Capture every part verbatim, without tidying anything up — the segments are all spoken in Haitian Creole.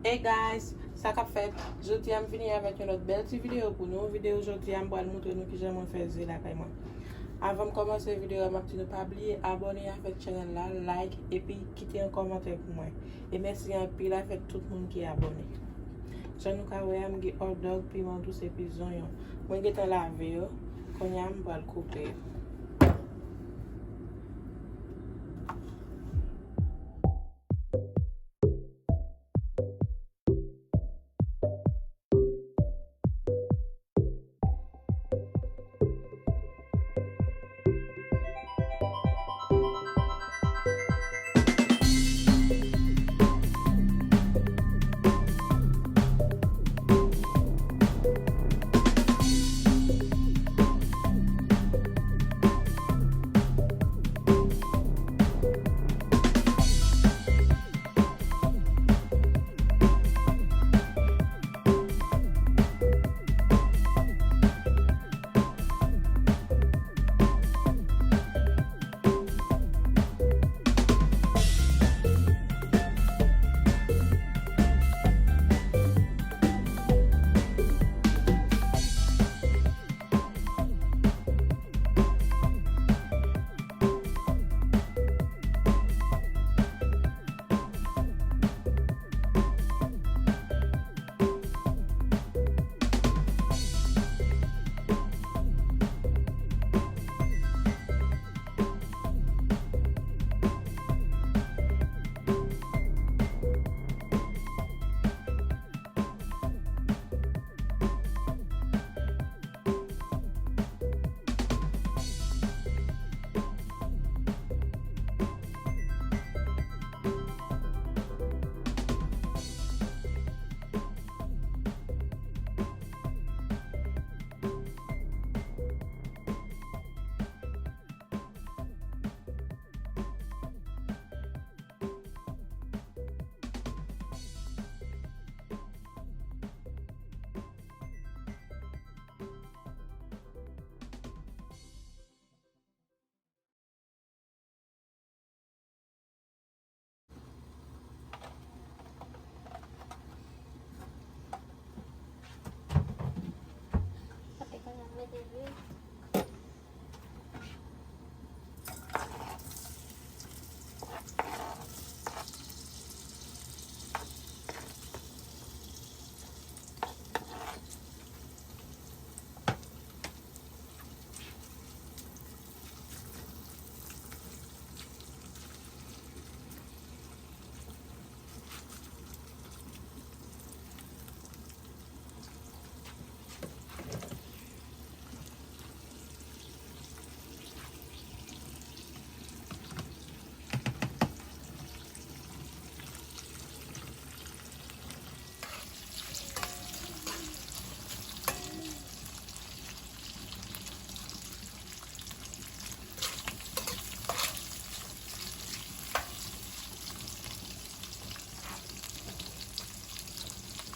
Hey guys, sa k ap fèt? Jodi a m vini avèk yon lòt bèl ti videyo pou nou. Videyo jodi a m pral montre nou kijan mwen fè ze lakay mwen. Avan m kòmanse videyo a, m ap di nou pa bliye abòne avèk channel la, like, epi kite yon kòmantè pou mwen. E mèsi anpil avèk tout moun ki abòne. Jan nou ka wè a, m gen hot dog, piman dous epi zonyon. Mwen gentan lave yo. Kounye a m pral koupe yo.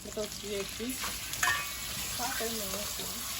Met yon ti epis. Pa tèlman epis.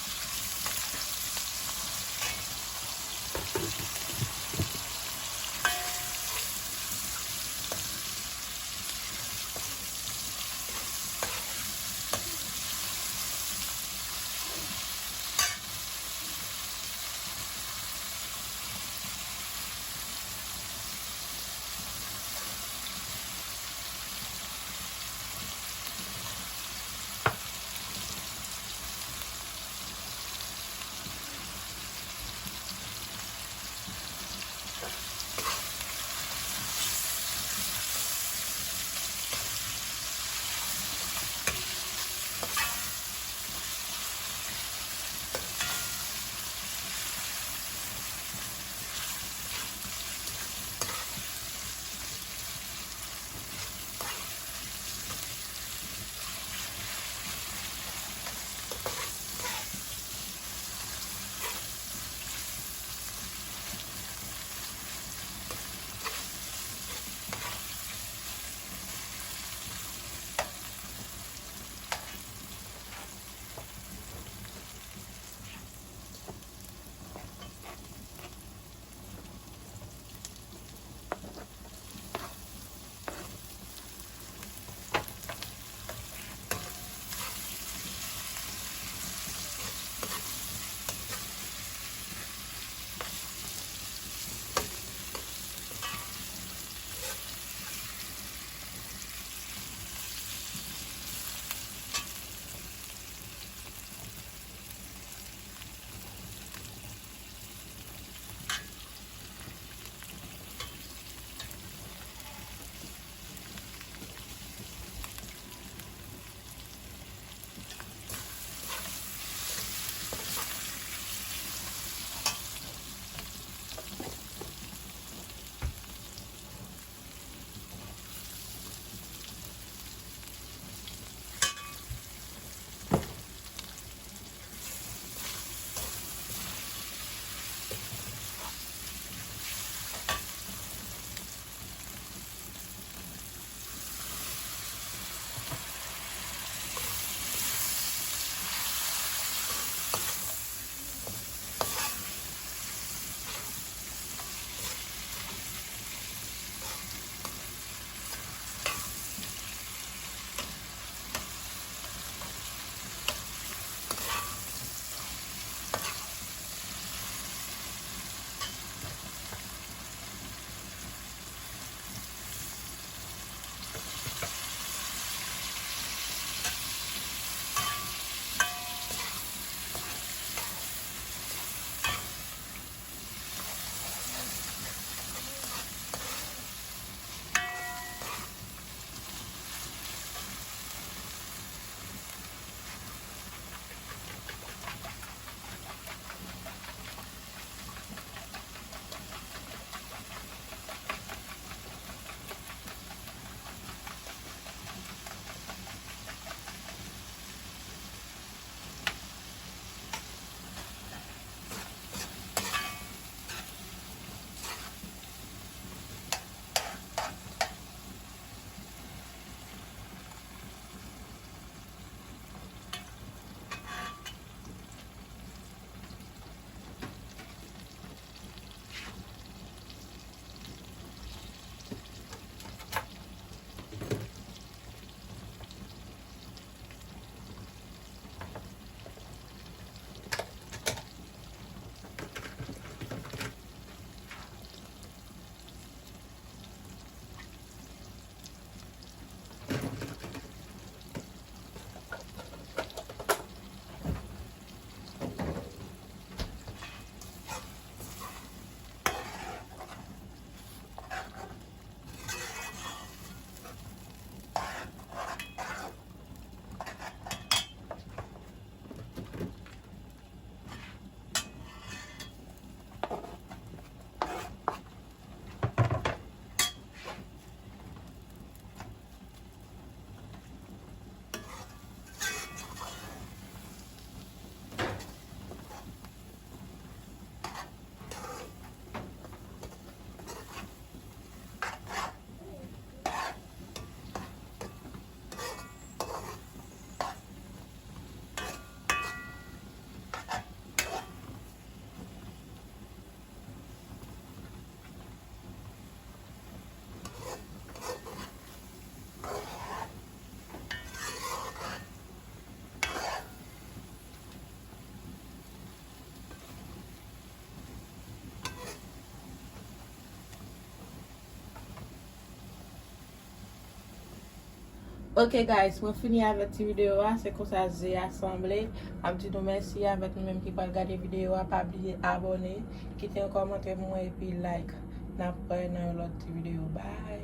Ok guys, mwen fini avèk ti videyo a, se konsa ze a sanble. M ap di nou mèsi avèk nou menm ki pral gade videyo a, pa bliye abòne, kite yon kòmantè pou mwen epi like. N ap wè nan yon lòt ti videyo. Bye.